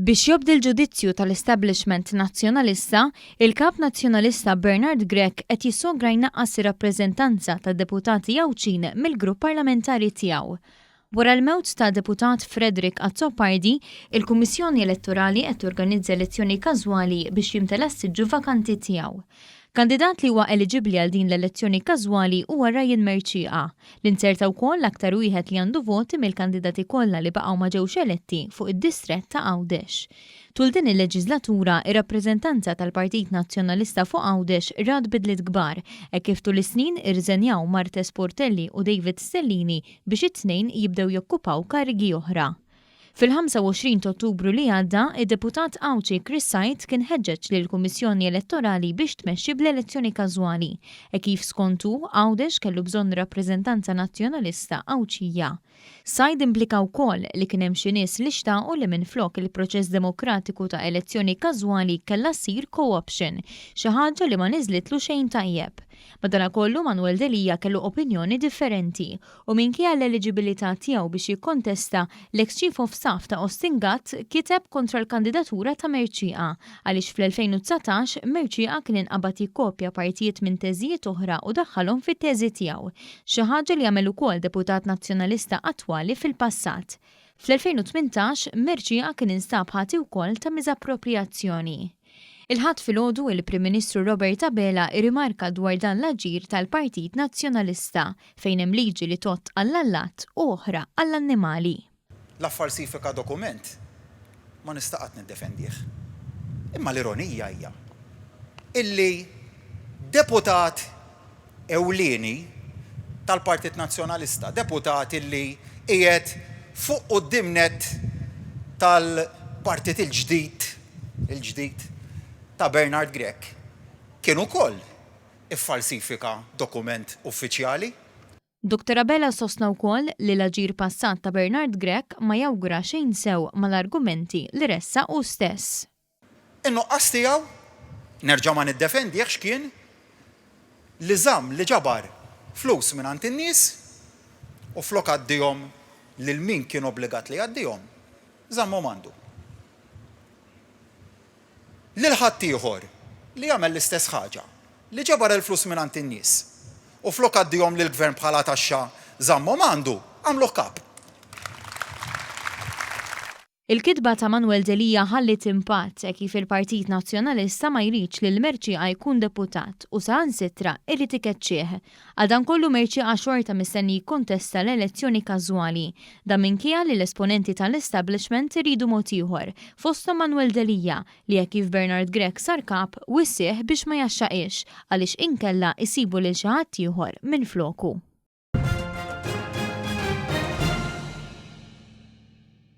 Biex jobdi l-ġudizzju tal-establishment Nazzjonalista, il-Kap Nazzjonalista Bernard Grech qed jissogra jnaqqas ir-rappreżentanza tad-deputati Għawdxin mill-grupp parlamentari tiegħu. Wara l-mewt ta' deputat Frederick Azzopardi, il-Kummissjoni Elettorali qed torganizza elezzjoni każwali biex jimtela s-siġġu vakanti tiegħu. Kandidat li huwa eliġibbli għal din l-elezzjoni każwali huwa Ryan Mercieca, li nzerta wkoll l-aktar wieħed li għandu voti mill-kandidati kollha li baqgħu ma ġewx eletti fuq id-distrett ta' Għawdex. Tul din il-leġiżlatura, ir-rappreżentanza tal-Partit Nazzjonalista fuq Għawdex rat bidliet kbar, hekk kif tul is-snin irriżenjaw Marthese Portelli u David Stellini biex it-tnejn jibdew jokkupaw karigi oħra. Fil-25 t'Ottubru li għadda, id-Deputat Għawdxi Chris Said kien ħeġġeġ lill-Kummissjoni Elettorali biex tmexxi bl-elezzjoni każwali, hekk kif skont hu, Għawdex kellu bżonn rappreżentanza Nazzjonalista Għawdxija. Said implika wkoll li kien hemm xi nies li xtaqu li minflok il-proċess demokratiku ta' elezzjoni każwali kellha ssir co-option, xi ħaġa li ma niżlitlu xejn tajjeb. Madanakollu Manuel Delia kellu opinjoni differenti u minkejja l-eliġibilità tiegħu biex jikkontesta, l-eks Chief of Staff ta' Austin Gatt kiteb kontra l-kandidatura ta' Mercieca għaliex fl-2019 Mercieca kien inqabad jikkopja partijiet minn teżijiet oħra u daħħalhom fit-teżi tiegħu, xi ħaġa li għamel ukoll deputat Nazzjonalista attwali fil-passat. Fl-2018 Mercieca kien instab ħati wkoll ta' miżapproprijazzjoni. Il-Ħadd filgħodu il-Prim Ministru Robert Abela irrimarka dwar dan l-aġir tal-Partit Nazzjonalista fejn hemm liġi li tgħodd għall-allat u oħra għall-annimali. La ffalsifika dokument ma nista' qatt niddefendih. Imma l-ironija hija illi deputat ewlieni tal-Partit Nazzjonalista, deputat illi qiegħed fuq quddiem nett tal-partit il-ġdid, il-ġdid ta' Bernard Grech, kien ukoll iffalsifika dokument uffiċjali. Dottor Abela sostna wkoll li l-aġir passat ta' Bernard Grech ma jawgura xejn sew mal-argumenti li ressaq hu stess. In-nuqqas tiegħu, nerġa' ma niddefendihx, kien li żamm li ġabar flus mingħand in-nies u flok għaddihom lil min kien obbligat li jgħaddihom, żammhom għandu. Lil ħaddieħor li għamel l-istess ħaġa, li ġabar il-flus mingħand in-nies u flok għaddihom lill-Gvern bħala taxxa żammhom għandu, għamluh kap. Il-kitba ta' Manuel Delia ħalliet impatt hekk kif il-Partit Nazzjonalista ma jridx lil Mercieca jkun deputat u saħansitra irid ikeċċih. Għal dan kollu Mercieca xorta mistenni jikkontesta l-elezzjoni każwali. Dan minkejja li l-esponenti tal-establishment iridu mod ieħor, fosthom Manuel Delia li hekk kif Bernard Grech sar kap wissieh biex ma jgħaxxaqhiex għaliex inkella jsibu lil xi ħadd ieħor minfloku.